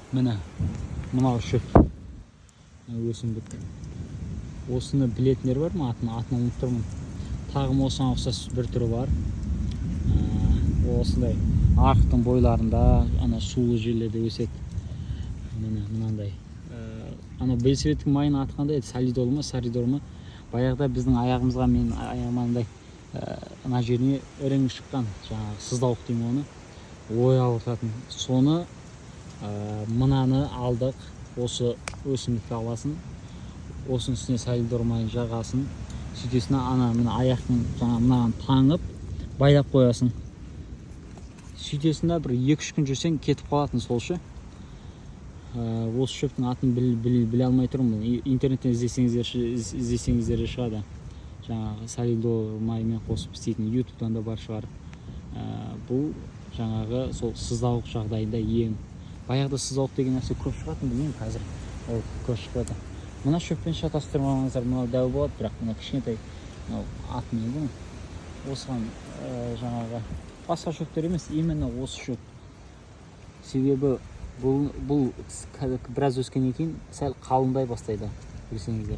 Міне, мынау шөп, мына өсімдік. Осыны білетіндер бар ма? Атын ұмытып тұрмын. Тағы осыған ұқсас бір түрі бар. Осындай арықтың бойларында, ана сулы жерлерде өседі. Міне, мынандай. Анау велосипедтің майының аты қандай еді? Солидол ма, саридол ма? Баяғыда біздің аяғымызға, менің аяғыма андай мына жеріне ірің шыққан, жаңағы сыздауық деймін, оны ой ауыртатын. Соны мынаны алдық, осы өсімдікті аласың, осының үстіне солидол майын жағасың, сөйтесің, ана мына аяқтың жаңағы мынаған таңып, байлап қоясың. Сөйтесің да, бір 2-3 күн жүрсең, кетіп қалатын сол ше. Осы шөптің атын біле алмай тұрмын. Интернеттен іздесеңіздер де шығады, жаңағы солидол майымен қосып істейтін. Ютубтан да бар шығар. Бұл жаңағы сол сыздауық жағдайында ем. Баяғыда сыздауық деген нәрсе көп шығатын, білмеймін, қазір ол көп шықпады. Мына шөппен шатастырмаңыздар, мынау дәу болады, бірақ мына кішкентай. Мынау аты не еді? Осыған жаңағы басқа шөптер емес, именно осы шөп. Себебі бұл біраз өскеннен кейін сәл қалыңдай бастайды, білсеңіздер.